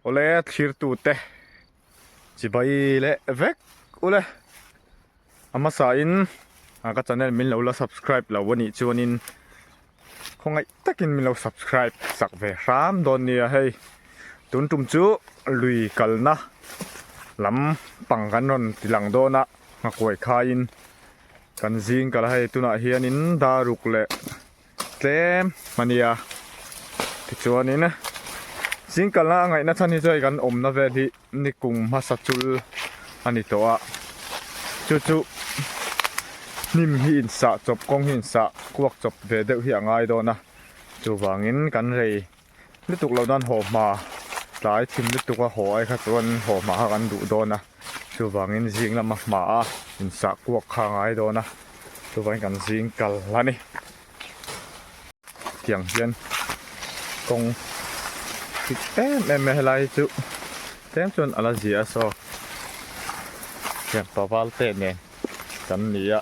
Awle thlirtute chibai leh vek ule a hmasa in ka channel min lo la subscribe lo anih chuanin khawngaih takin min lo subscribe sak ve hram dawn nia hei tun tum chu lui kalna lam pang kan rawn ti lang dawn a nghakuai khaiin kan zing kal a hei tunah hianin daruk leh Tlem a nia tichuanin zing kalna a ngaihna chhan hi chu hei kan awmna vel hi nikum hmasa chul a ni tawh a chu chu hnim hi insah chawp kawng hi insah kuak chawp ve deuh hi a ngai dawn a chuvangin kan rei lutuk loh nan haw hma tlai thim lutuk a haw ai kha chuan haw hma kha kan duh dawn a chuvangin zing lama hma a insah kuak kha a ngai dawn a chuvangin kan zing kal a ni tiang hian kawng hit em em mai helai hi chu tlem chuan a la zia a saw tiang paval te nen kan ni a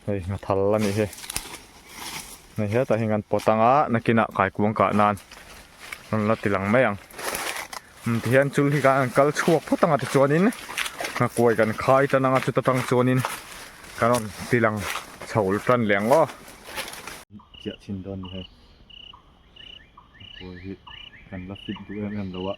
Hei nghathal a nih hi. Hei hetah hian kan pawt anga nakinah kaikuang kah nan rawn la ti lang mai ang. Umm tihian chul hi kan kal chhuak phawt anga tichuanin nghakuai kan khai tan anga chuta tang chuanin kan rawn ti lang chho tan leh ang aw. Chiah chhin dawn a ni hei. Nghakuai hi kan la fit duh em em lo a.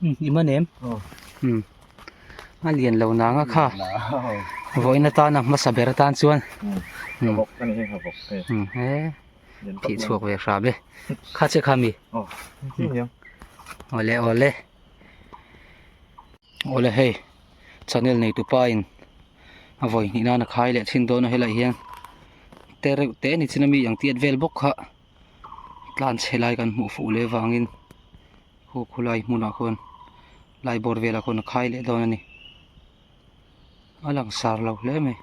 I man em? Umm a lian lo nang a kha vawiin atana hmasa ber atan chuan umm he thih chhuak ve hram e kha che kha mi awle awle awle hei channel nei tupa in a vawi hnih nan a khai leh thin dawn a helaiah hian te reuh te ni chin a mi ang tiat vel bawk kha tlan chhe lai kan hmuh fuh leh vangin khu khulai hmunah khuan lai bawr velah khuan a khai leh dawn a ni a lang sar lo hle mai.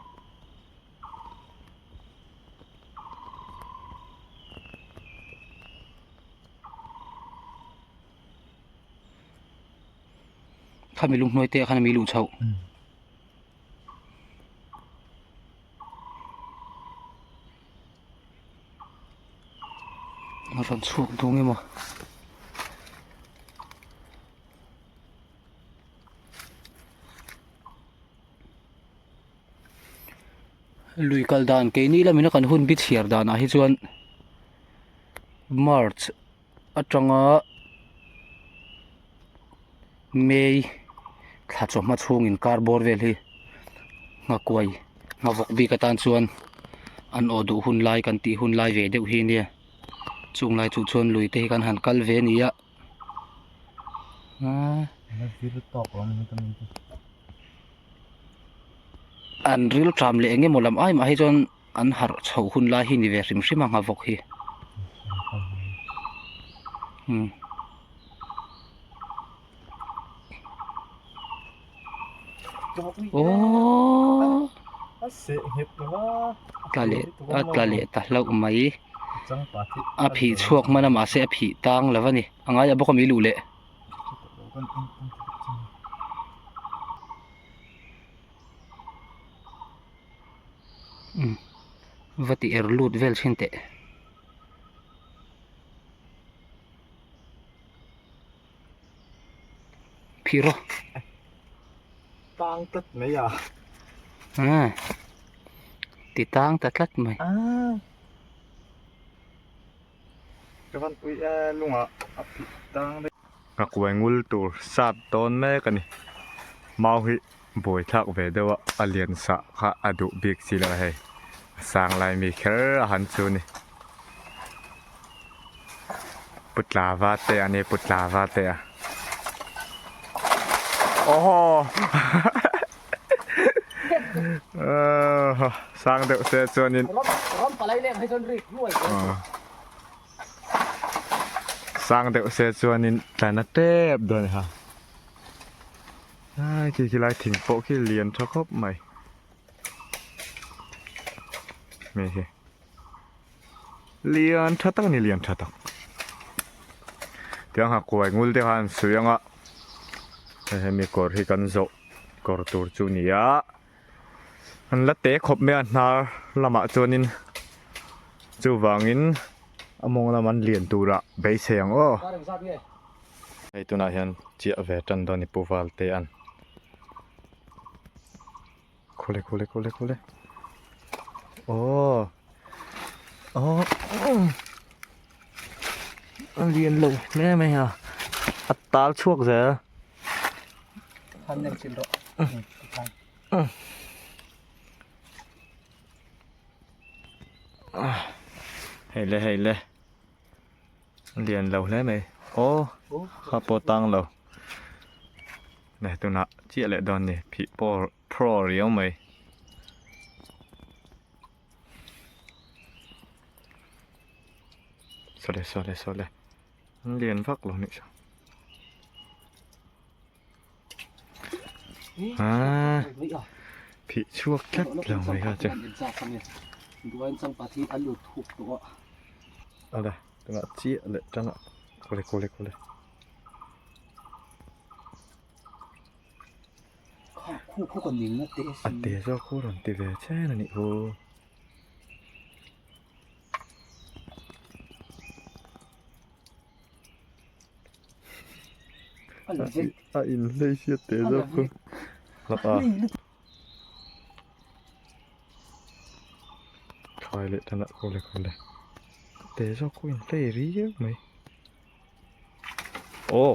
Khami lunghnuai te ah khan a mi luh chhoh. A rawn chhuak dawn emaw. Lui kal dan keini lamina kan hun bi chhiar danah hi chuan March atanga May thla chawhma chhungin kar bawr vel hi nghakuai nghavawk bik atan chuan an aw duh hun lai kan tih hun lai ve deuh hi nia chung lai chu chuan lui te hi kan han kal ve a ni a an ril tram leh eng emaw lam ai mah hi chuan An harh chhoh hun lai hi ni ve hrim hrim a nghavawk hi. Umm. Aww. Tla leh a tla leh ta hlauh mai. A phih chhuak hman a mahse a phih tang lo a ni. A ngai a bawk a mi luh leh. Umm va ti er lut vel thin teh. Phih rawh. Tang tlat mai a. Umm ti tang ta tlat mai. Ka van pui e lungah a phih tang daih. Ka kuai ngul tur sat dawn mek a ni. Mau hi buai thlak ve deuh a, a lian sah kha a duh bik si lo hei. A sang lai mi kher a han chu ni. Putla va te a ni, putla va te a. Awhaw sang deuh se chuanin sang deuh se chuanin tlan a tep dawn a ni ha ai khi khi lai thing pawh khi lian tha khawp mai hei hi. Lian tha tak a ni lian tha tak tiang ha kuai ngul te khan suih anga hei hemi kawr hi kan zawh kawr tur chu ni a an la te khawp mai a hnar lamah chuanin chuvangin a mawng lam an lian turah beisei ang aw hei tunah hian chiah ve tan dawn a ni pu Valte an. Khawle khawle khawle khawle aw aw a lian lo hle mai a a tal chhuak zel han nem chin rawh hei le hei le lian lo hle mai aw kha pawh tang lo Neh tunah chiah leh dawn ni phih pawh pro riau mai. Sawle sawle sawle an lian vak lo nih chu. Ah phih chhuak tlat lo mai kha chu. Awle tunah chiah leh tangah kawle kawle kawle. A te zawk khu rawn ti ve chen a nih khu. A in hlei sia te zawk khu. Khai leh tan ah khawle khawle. Te zawk khu in hlei riau mai. Oh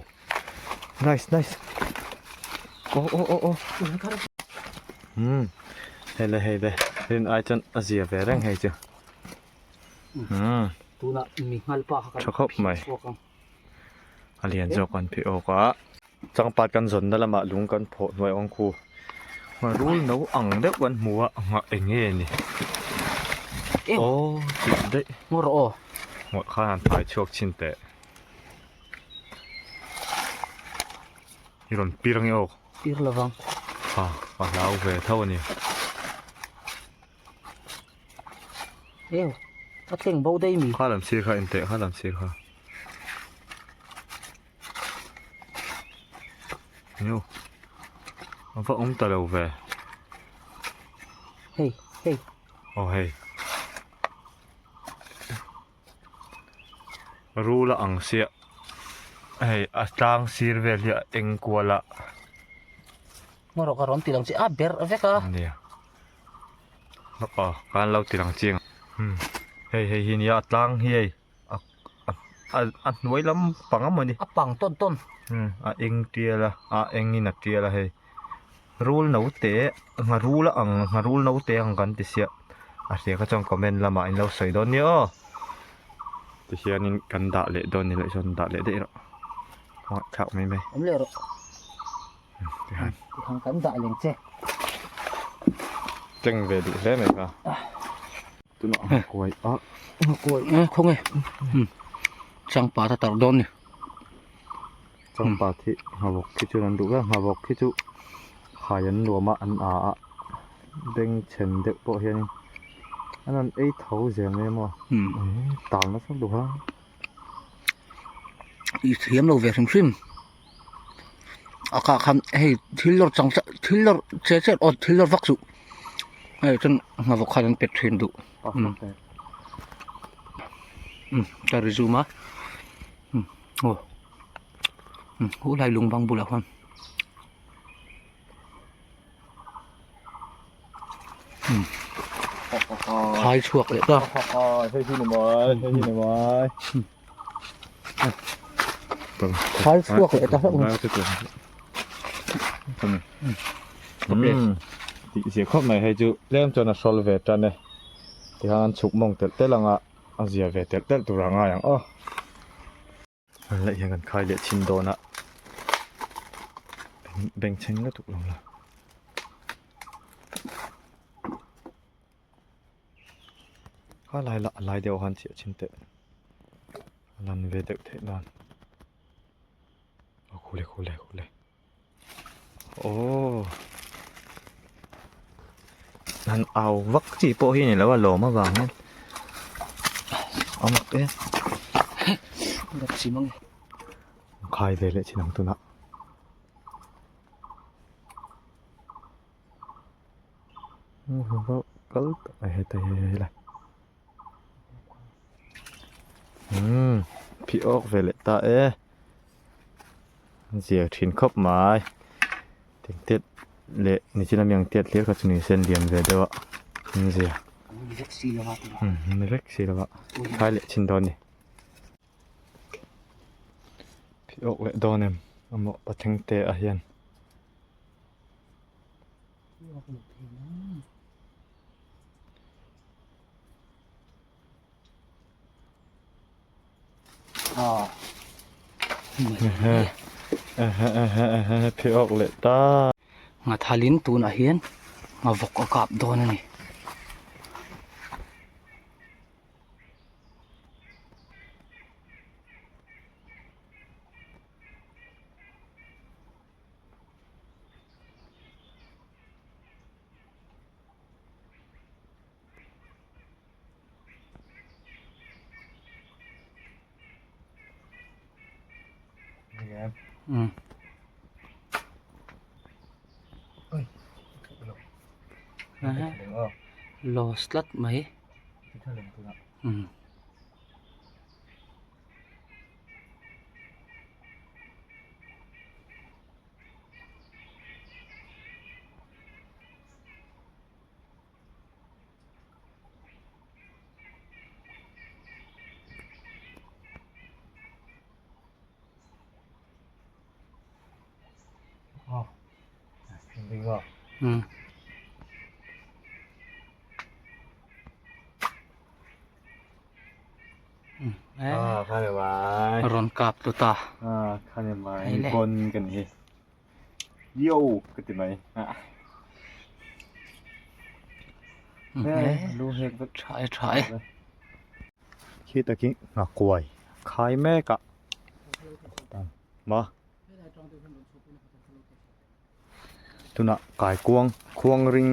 nice nice oh oh oh oh hmm hei le hei le rin ai chuan a zia ve reng hei chu hmm tuna mi nghal pa kha kan tha khawp mai a lian zawk kan phih awk a changpat kan zawn na lamah lung kan phawh hnuai awng khu rul no ang deuh kan hmu a nghah eng nge ni aw chih daih ngaw rawh aw Ngawt khan an thai chhuak chin teh. I rawn pir ange awk. Pir lovang. Ha, ka hlau ve tho a ni. Eo, a tleng bo daih mi. Kha lam sir kha en teh, kha lam sir kha. Eo, a va awm ta lo ve. Hei, hei. Aw hei. Rul a ang sia hei a tlang sir vel hi a eng kual a. Ngaw rawh ka rawn ti lang chi a ber vek a. Nia aw ka han lo ti lang chiang umm hei hei hi nia a tlang hi hei a a hnuai lam pang a mawni. A pang tawn tawn. Umm a eng tial a a eng in a tial a hei. Rul note ngharul a ang ngharul note ang kan ti siah a hria kha chuan comment lamah in lo sawi dawn nia aw tihianin kan dah leh dawn ni loh chuan dah leh daih rawh ngaihthlak mai mai awm leh rawh tihian tihian kan dah leng che tleng ve duh hle mai kha tunah nghakuai a nghakuai khawnge changpat a tarh dawn ni. Changpat hi nghavawk khi chu an duh ber nghavawk khi chu khai an nuam a an aa a bengchhen deuh pawh hianin an rawn ei tho zel mai a maw tal nasa duh a. I thiam lo ve hrim hrim a kah khan hei thil lawr chang thil lawr che che aw thil lawr vak suh hei chuan nghavawk khan an pet thin duh ka resume a. Aw u lai lung bang bulah khuan khai chhuak leh ta khai chhuak leh ta hlauh tih zia khawp mai hei chu tlem chuan a hrawl ve tan e tikhan chhuk mawng telh telh anga a zia ve telh telh tur a ngai ang aw. An laih hian kan khai leh chhin dawn a. Bengchheng lutuk lo la. Kha lai lah a lai deuh khan chiah chhin teh a lan ve deuh theih nan aw khule khule khule aww han au vak chi pawh hi a ni lo a lawm avang hian a mak e khai ve leh chin ang tunah. Kal heta hi hei la umm phih awk ve leh ta e zia thin khawp mai tiat leh nichin ami ang tiat hlir kha chu ni se an lian ve deuh a an zia umm ni vek si lo a khai leh chin dawn a ni. Phih awk leh dawn em amah patling te ah hian. Phih awk leh ta. Nghathalin tunah hian nghavawk a kap dawn a ni. Lost tlat mai. Umm. Umm. Rawn kap tlut a. Tha e tha e. Khi takin nghakuai khai mek a ma. Tunah kaikuang khuang ring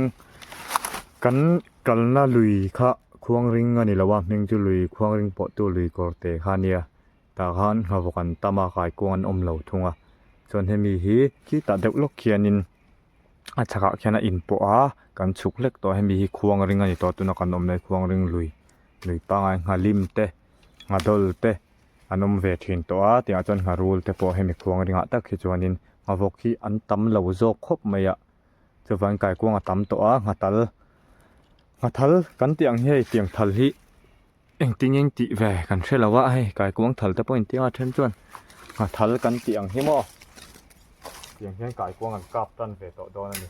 kan kalna lui kha khuang ring a ni lo a hming chu lui khuang ring pawh chu lui kawr te kha a nia tah khan nghavawk an tam a kaikuang an awm lo thung a chuan hemi hi khitah deuh lawk khianin a chhakah khian a inpawh a kan chhuk hlek tawh a hemi hi khuang ring a ni tawh a tuna kan awm lai khuang ring lui lui pangai nghalim te nghadawl te. An awm ve thin tawh a tiangah chuan ngharul te pawh hemi khuang ringah tak hi chuanin nghavawk hi an tam lo zawk khawp mai a chuvangin kaikuang a tam tawh a nghatal nghathal kan tih ang hi hei tiang thal hi engtin nge tih ve kan hre lo a hei kaikuang thal te pawh inti anga then chuan nghathal kan tih ang hi maw tiang hian kaikuang an kap tan ve tawh dawn a ni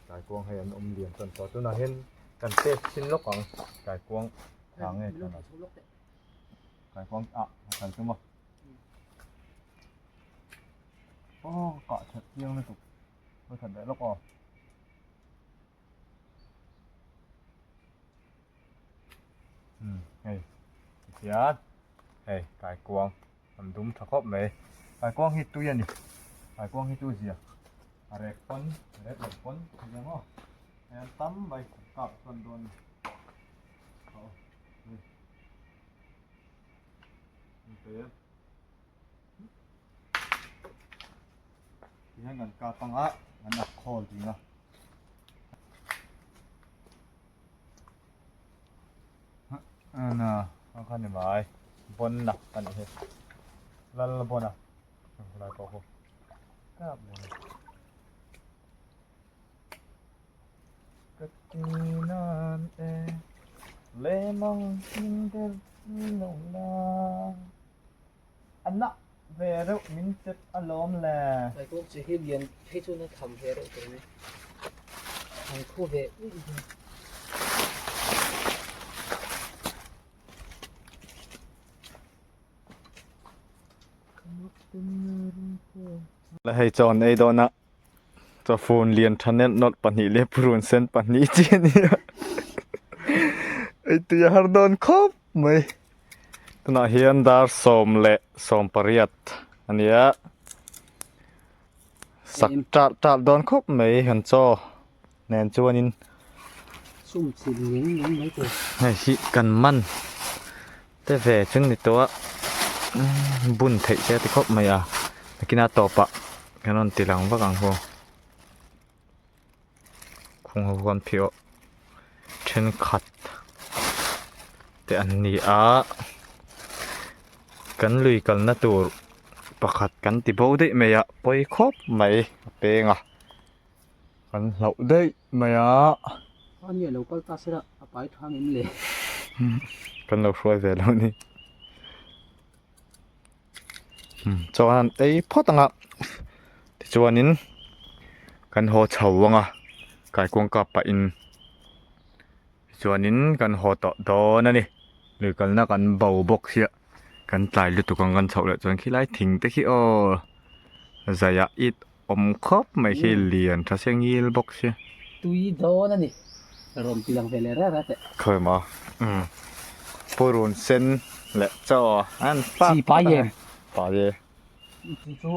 kaikuang hei an awm lian tan tawh tunah hian kan test chhin lawk ang kaikuang tha nge tha lo. Kaikuang ah a kal tum a. Aw kah that chiang lutuk. Ka that leh lawk aw. Hmm hei tikhian hei kaikuang an dum tha khawp mai. Kaikuang hi tui a ni. Kaikuang hi chu zia a rek pawn a rek lo pawn a zia maw. Hei an tam mai kap chuan dawn a ni. Aw hei. Tihian kan kap anga an ak khawl ding a. Ana a kha ni mai bon na a nih hi lal bon a lai pawh khu kap ni Ka ti nan e le mang hming der lo la a na ve reuh min chep alawm le. Saikawk che hi lian phei chuan a tham ve reuh tawh mai. An khu ve uih uih. La hei chaw an ei dawn a, chawfun lian tha nelh nawlh pahnih leh purun sen pahnih chi a ni a, ei tui a har dawn khawp mai. Tunah hian dar 18 a ni a, sak ṭalh ṭalh dawn khawp mai han chaw nen chuanin hei hi kan man te ve chu ni tawh a bun theih se a ti khawp mai a nakina tawpah kan rawn ti lang vak ang hu khung ho khan phih awh thenkhat te an ni a kan lui kalna tur pakhat kan ti bo daih mai a pawi khawp mai a peng a. Kan hlauh daih mai a. A nia lo kal ta sela a pai tha ngem le. Kan lo hruai ve lo ni. Chuan ei phawt anga tichuanin kan haw chho anga kaikuang kap pahin tichuanin kan haw tawh dawn a ni. Lui kalna kan bo bawk sia kan tlai lutuk ang kan chhoh leh chuan khilai thing te khi aw zaiah it Awm khawp mai khi lian tha sia ngil bawk sia. Tui dawn a ni. Rawn ti lang ve leh reng reng teh. Khawi maw? Umm. Purun sen leh chaw an fak. Chi pai em? Pai e. Chu chu.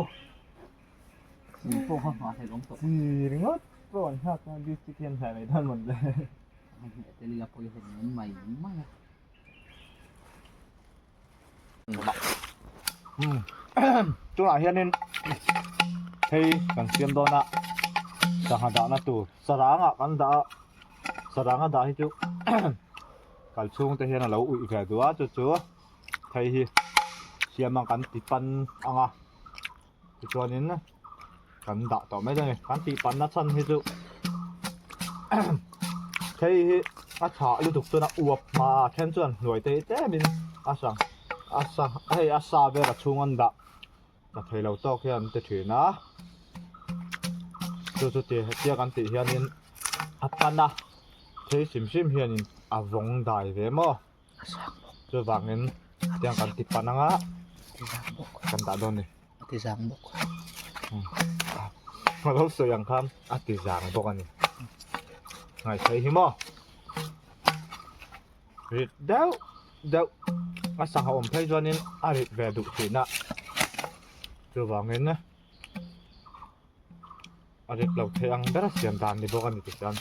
Chi pawh kha nghah hlelh awm tawh. Chi ringawt pawh an nghak a district hian hneh mai dawn mawn le. Hneh tel ila pawi hlelh mai mai mai a. Tunah hianin phei kan siam dawn a sangha dahna tur sarangah kan dah a saranga dah hi chu kal chhung te hian a lo uih ve duh a chu chu phei hi siam ang kan ti pan ang a tichuanin kan dah tawh mai dawn a ni kan tih panna chhan hi chu phei hi a chhah lutuk chuan a uap hma a then chuan hnuai te hi tlemin a sang a sa hei a sa vel a chhung an dah ka thei lo tawk hian an ti thin a chu chu ti hetia kan tih hianin a pan a phei hrim hrim hianin a vawng dai ve maw chuvangin tiang kan ti pan anga kan dah dawn a ni. A ti zang bawk. A lo sawi ang khan a ti zang bawk a ni. Ngaithei hi maw? Rit deuh deuh a sangha awm phei chuanin a rit ve duh thin a. Chuvangin a rit lo thei ang ber a siam dan ni bawk a ni tichuan.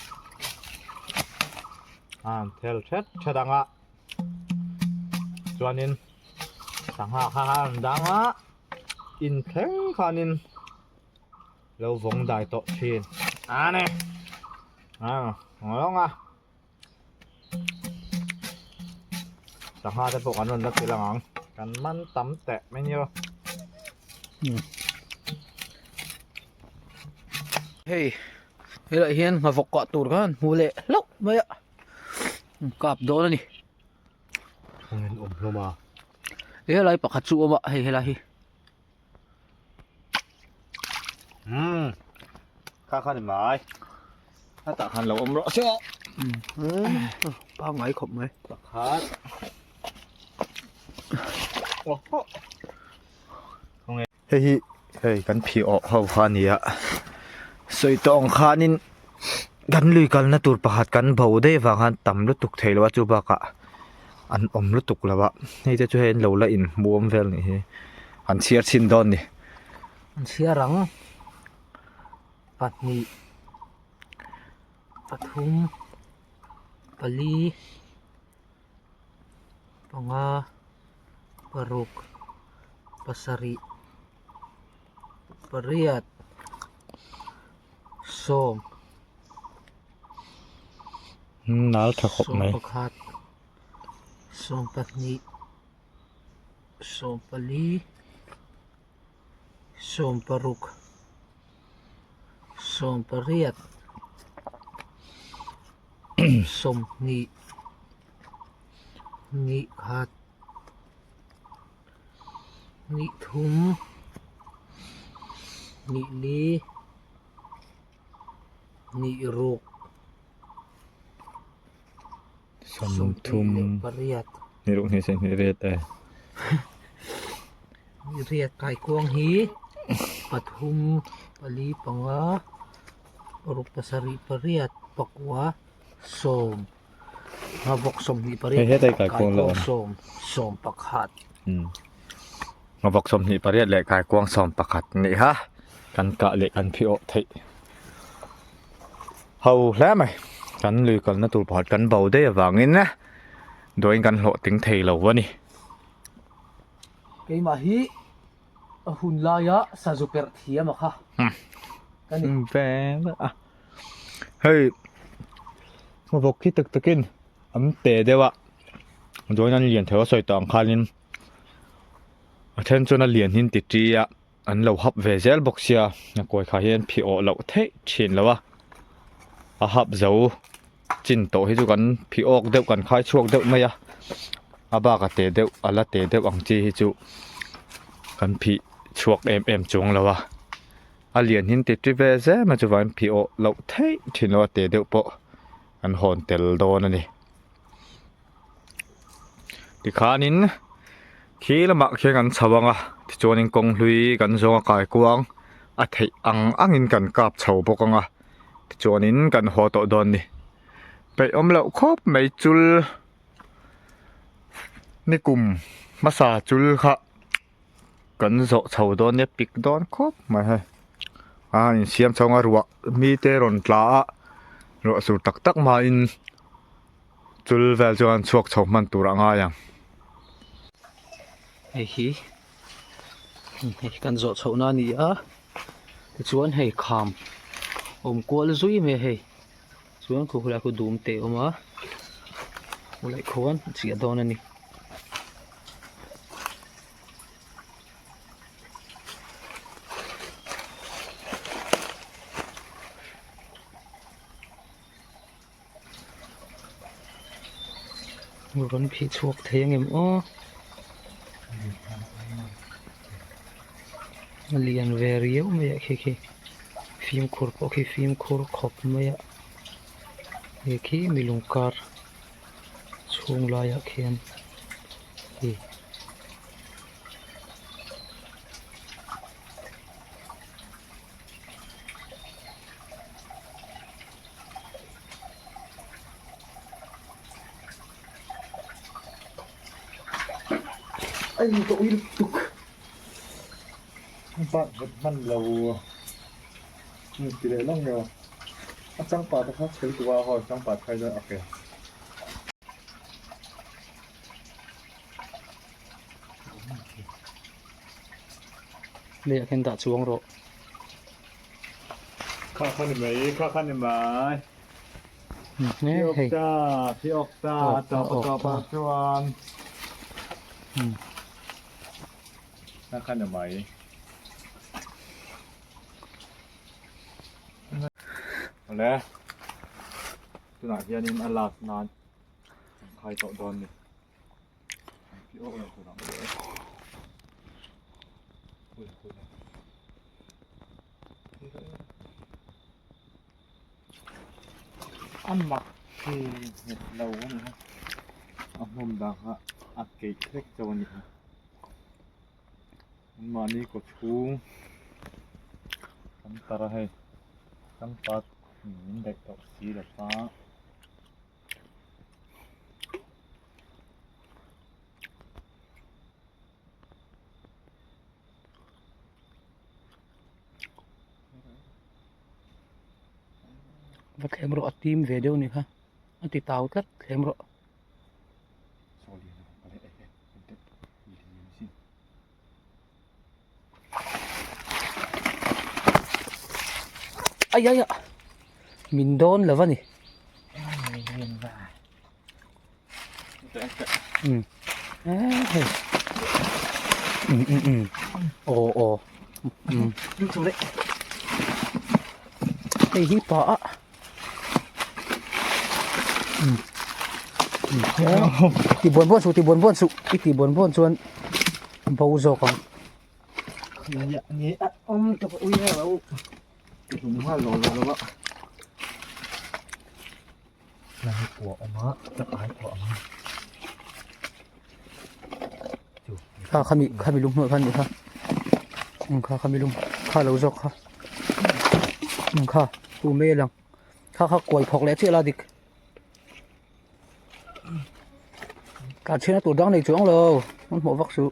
A han thel thet thet ang a. Chuanin Sangha kha a rawn dang a, in thleng khanin lo vawng dai tawh thin a ni. A lawng a, sangha te pawh kan rawn la tel ang ang, kan man tam teh mai nia. Hei helaiah hian nghavawk kah tur khan hmu leh hlauh mai a, kap dawn a ni. An awm hlawm a. He helai pakhat chu awm a hei helai hi. Umm kha kha ni mai. A tah khan lo awm rawh se aw. Umm pangngai khawp mai. Pakhat. Hei hi hei kan phih awh ho kha a ni a sawi tawh ang khanin kan lui kalna tur pakhat kan bo daih avang khan tam lutuk thei lo a chu bakah an awm lutuk lo a hei te chu hei an lo la inhmuam vel nih hi an chhiar chhin dawn a ni. An chhiar ang pahnih pathum pali panga paruk pasarih pariat sawm nal tha khawp mai sawm pakhat sawm pahnih sawm pali sawm paruk sawm pariat sawmhnih hnih khat hnih thum hnih li hnih ruk sawmthum leh pariat hnih ruk hnih seh hnih riat e hnih riat kaikuang hi. Pathum pali panga paruk pasarih pariat pakua sawm nghavawk 28 Hei hetai kaikuang la awm. Sawm sawm pakhat. Nghavawk 28 leh kaikuang 11 nih kha kan kah leh kan phi awh theih ho hle mai. Kan lui kalna tur pakhat kan bo daih avangin dawhin kan hlawhtling thei lo a ni. Keimah hi a hun laia sazu perh thiam a kha ka ni. Hei vawk khi tak takin an pe deuh a chuan an lian thei a sawi tawh ang khanin a then chuan a lian hi an ti ṭi a an lo hap ve zel bawk sia a kawi kha hi an phih awh loh theih thin lo a a hap zo chin tawh hi chu kan phih awk deuh kan khai chhuak deuh mai a a bak a te deuh a la te deuh ang chi hi chu kan phih chhuak em em chuang lo a. A lian hin ti ṭi ve zel a chuvangin phih awh loh theih thin lo a te deuh pawh an hawn tel dawn a ni. Tikhanin khi lamah khian kan chho ang a tichuanin kawng hlui kan zawng a kaikuang a theih ang angin kan kap chho bawk ang a tichuanin kan haw tawh dawn a ni. Peih awm loh khawp mai chul nikum hmasa chul kha. Kan zawh chho dawn nia pik dawn khawp mai hei a insiam chho ang a ruah mi te rawn tla a ruah sur tak tak hmain chul vel chuan chhuak chho hman tur a ngai ang. Hei hi hei kan zawh chhoh na a ni a tichuan hei kham awm kual zui mai a hei chuan khu khulai khu dum te a awm a khulai khuan a chiah dawn a ni. Rawn phih chhuak thei ang em aw a lian ve riau mai a khi khi fimkhur pawh khi fimkhur khawp mai a hei khi milung kar. Chhung laiah khian hei Ai ka ui lutuk bak vut hman lo ti leh lawng nge a changpat kha chhel tu a haw changpat khai chuan a ke. Lei ah khian dah chuang rawh. Kha kha ni mai kha kha ni mai. Thi awk ta thi awk ta a tawp a tawp ah chuan kha kha ni mai. Awle tunah hianin a lak nan an khai tawh dawn a ni an phih awk lo tur ang a mak khi nghet lo a ni a a hmun dang kha a keih vek chauh a ni a Mahni kaw chhung kan tar a hei changpat min daih tawh si lo va. Va thlem rawh a tim ve deuh a nih kha a ti tau tlat thlem rawh. Ai ai a min dawn lo a ni um hei um um um aw aw um hei hi pa a Ti buan buan suh ti buan buan suh i ti buan buan chuan bo zawk ang. Kha khami khami lung hnuai khan nih kha. Eng kha kha milum kha lo zawk kha eng kha u mai a lang kha kha kuai phawk leh chiah la dik tlan chhiatna tur dang nei chuang lo an hmuh vak suh.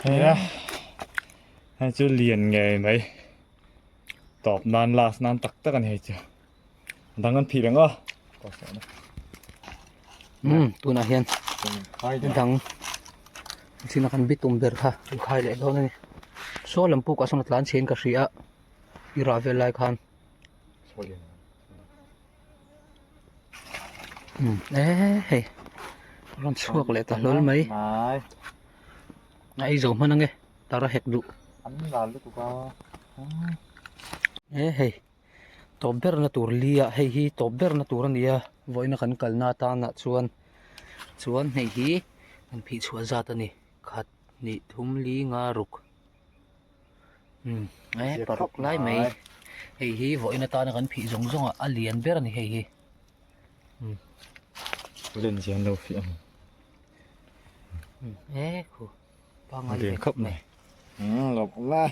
Hei a hei chu lian ngei mai tawp nan last nan tak tak a ni hei chu a dang an phih reng a um tunah hian a dang china kan bitum ber kha an khai leh dawn a ni saw lam puk ah sawn a tlan chhe in ka hria a i rah vel lai khan um eee hei rawn chhuak leh ta hlawl mai a ei zo hman ange tar a hek duh e hei tawp ber na tur li ah hei hi tawp ber na tur a ni a vawiina kan kalna atana chuan chuan hei hi an phih chhuah zat a ni khat hnih thum li nga ruk. Umm e paruk lai mai hei hi vawiin atana kan phih zawng zawng ah a lian ber a ni hei hi umm len chian lo fiah ang umm e khu pangngai lian khawp mai umm lawm la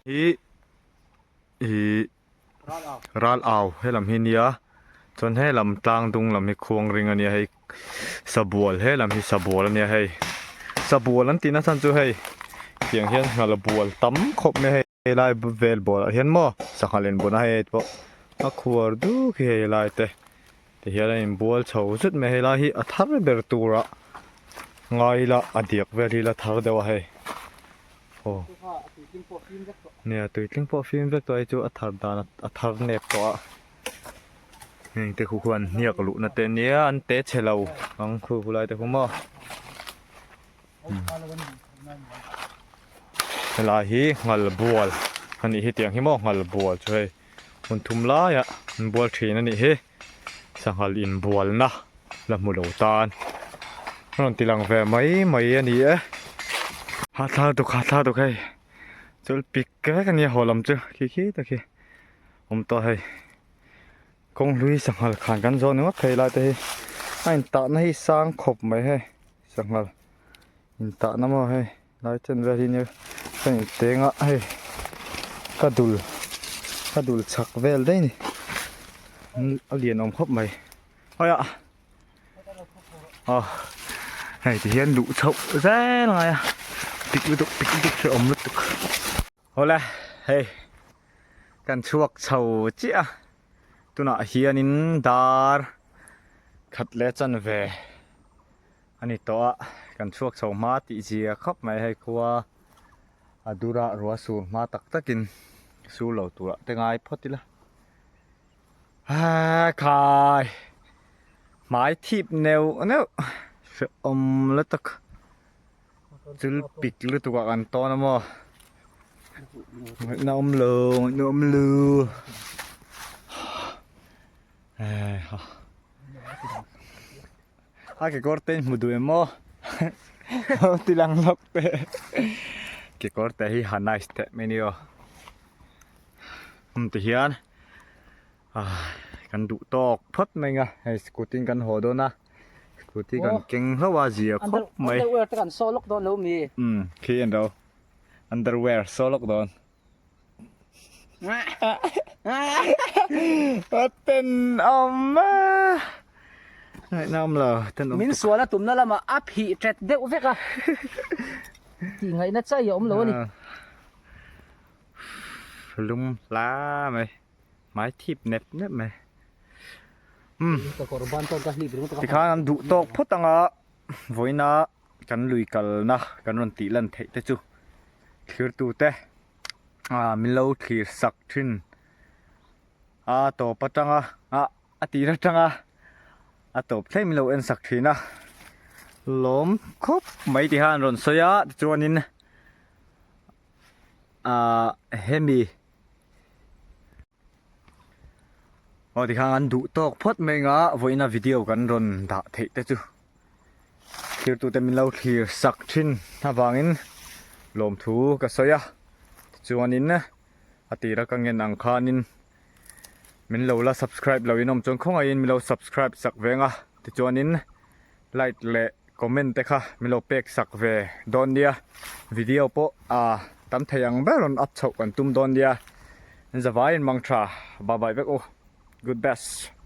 hi ih ral au helam hi nia chuan helam tlang dung lam hi khuang ring a nia hei sabual helam hi sabual a nia hei sabual an tih na chhan chu hei tiang hian nghal bual tam khawp mai a hei helai vel bual ah hian maw sangha len bual na hei pawh a khuar duk hi hei lai te ti hian a inbual chho zet mai a helai hi a thar ber tur ah ngai ila a diak vel hi la thar deuh a hei. Aw nia tui tling pawh fim vek tawh a hei chu a thar dan a thar nep tawh a heng te khu khuan hniak luh na te nia an te chhe lo ang khu khulai te khu maw helai hi nghal bual a nih hi tiang hi maw nghal bual chu hei hmun thum laiah an bual thin a nih hi sanghal inbualna la hmu lo tan a rawn ti lang ve mai mai a ni e hahthlak duk hahthlak duk hei chul pik vek a nia haw lam chu khi khi tak hi awm tawh hei kawng hlui sanghal khan kan zawh ni ngawt thei lai te hi a intahna hi sang khawp mai hei sanghal intahna maw hei. Lai chen vel hi nia ka inteng a hei ka dul ka dul chak vel daih a ni a lian awm khawp mai hawi ah aw hei ti hian luh chhoh zel ngai a pik lutuk pik lutuk hi a awm lutuk awle hei kan chhuak chho chiah a tunah hianin dar khat leh chanve. A ni tawh a, kan chhuak chho hma tih zia khawp mai hei khua a dura rua sur hma tak takin sur lo turah te ngai phawt ila haa khai hmai thip neuh neuh hrehawm lutuk chul pik lutuk ah kan tawn a maw ngaihna awm lo ngaihna awm lo ha. A kekawr te in hmu duh em aw ti lang lawk te kekawr te hi ha nice teh mai ni aw hum ti hian ah kan duh tawk phawt mai ang a hei scooty in kan haw dawn a scooty kan keng hlauh a zia khawp mai underwear te kan saw lawk dawn lo mi um khi an ro underwear saw lawk dawn Tenawm a Ngaihnawm lo tenawm Min sual a tumna lamah a phih ṭet deuh vek a tih ngaihna chai a awm lo a ni. Lum hla mai hmai thip nep nep mai umm tikhan an duh tawk phawt anga vawiina kan lui kalna kan rawn tih lan theih te chu thirtute ah min lo thlir sak thin a tawp atanga ah a tir atanga a tawp thleng min lo en sak thin a lawm khawp mai ti khan an rawn sawi a tichuanin ah hemi aw tikhan an duh tawk phawt mai anga vawiina video kan rawn dah theih te chu thirtute min lo thlir sak thin avangin lawmthu ka sawi a tichuanin a tira ka ngen ang khanin. Min lo la subscribe lo in awm chuan khawngaihin min lo subscribe sak veng a, tichuanin like leh comment te kha min lo pek sak ve dawn nia. Video pawh ah tam thei ang ber rawn up chhoh kan tum dawn nia. Zavaiin mang tha, bye bye vek u. Good best.